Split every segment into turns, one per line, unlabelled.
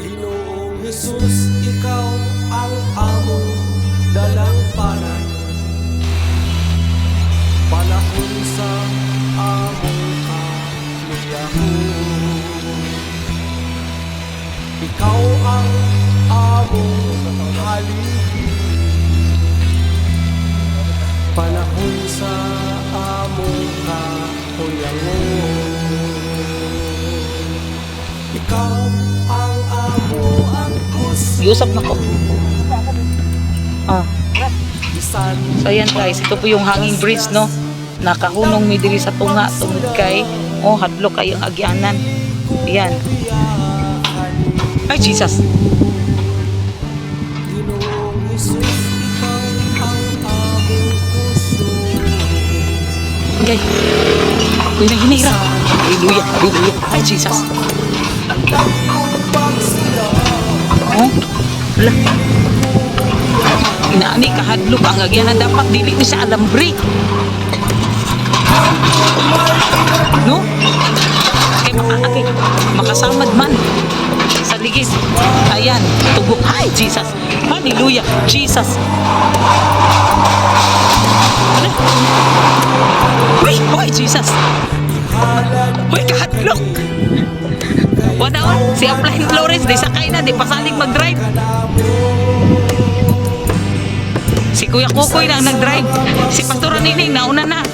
Ginoong Jesus, ikaw ang among dalangpanan panahon sa among kaluyahon. Ikaw ang among haligi panahon sa among kahuyangon. Ikaw ang among puso.
Giusap na ko. Ah.
Bisan
So ayan guys, ito po yung hanging bridge, no? Nakahunong mi diri sa tunga tungod kay, oh, hadlok kayo ang agyanan. Ayan. Ay, Jesus.
Ginoong Jesus, ikaw ang among puso.
Okay. Uy, naghinira. Hallelujah, hallelujah. Ay, Jesus. Oh, wala. Inaani kahadlok ang agyanan, dapat dili ni sa alambre. No? Kay maka, makasamad man sa ligid. Ayan, tugok. Ay, Jesus. Hallelujah. Jesus. Ano? Uy, uy, Jesus. Uy, kahadlok. Wala, oh. Si Upline Flores, di sakay na, di pasalig mag-drive. Si Kuya Kukoy lang nag-drive. Si Pastora Nining, nauna na.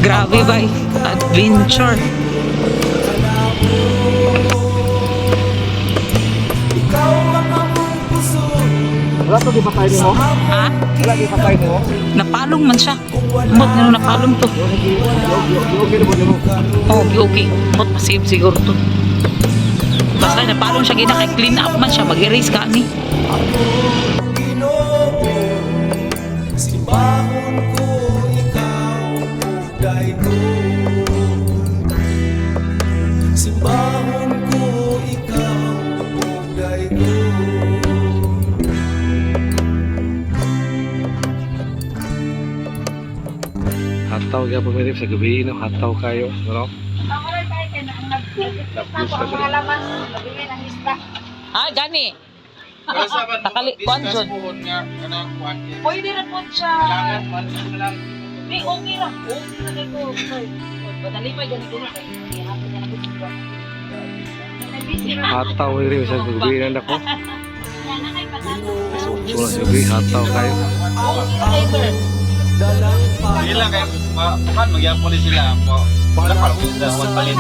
Grabe ba? Adventure.
Ikaw ang among puso.
Wala to di pa tayo nimo?
Ha?
Wala di pa tayo nimo?
Napalong man siya. Mot nga napalong to.
Okay na mo.
Oh, okay, okay. Mot masave siguro to. Basta napalong siya gina kay clean up man siya. Mag-erase ka ni.
Ginoo, simbahon ko ikaw ug daygon. Simbahon ko ikaw ug daygon.
Hataw gyapon mi sa gabi, no, hataw kayo, no?
Ah, gani. Takali, kuan jud. Pwede ra po siya. Di, okay ra. Okay ra kay ko. Madali pa gani ko. Ihapon na ko.
Hataw mi sa gabi na nako. So sa gabi hataw kayo.
Okay ra kay sir.
Sila kay bukan magyapon ni sila po. Wala pa isda, wala palit.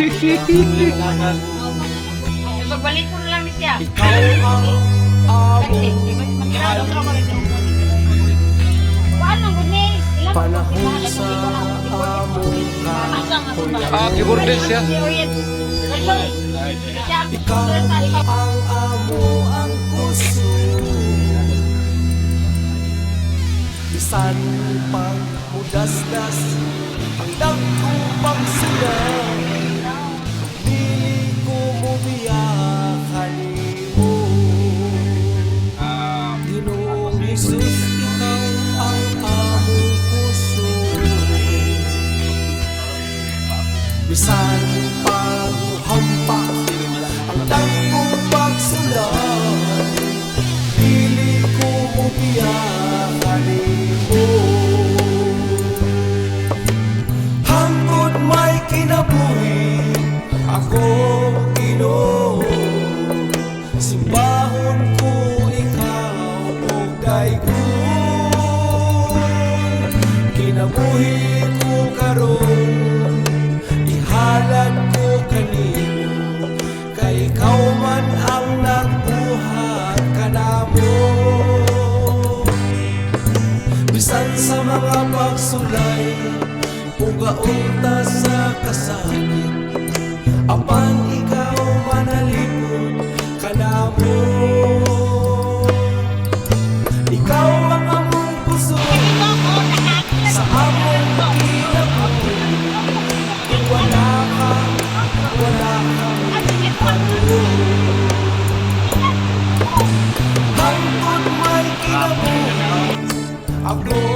Sige, sige. Pagbalik ko na lang ni siya.
Ikaw ang among
Paano guni?
panahon sa among kahuyangon.
Ah, keyboardist siya.
Ikaw ang among puso. Bisan pag mudasdas ang dagkong pagsulay, dili ko mobiya kanimo. Ginoong Jesus, ikaw ang among puso. Bisan pag muhampa ang dagkong pagsulay, dili ko mobiya kanimo. Hangtod may kinabuhi ako, Ginoo, simbahon ko ikaw ug daygon. Kinabuhi ko karon, ihalad ko kanimo, kay ikaw man ang nagbuhat kanamo. Bisan sa mga pagsulay, pugaon ta sa kasakit, apan ikaw manalipod kanamo. Ikaw ang among puso sa among kinabuhi. Kung wala ka, wala kang pag-uwi. Hangtod may kinabuhi ako.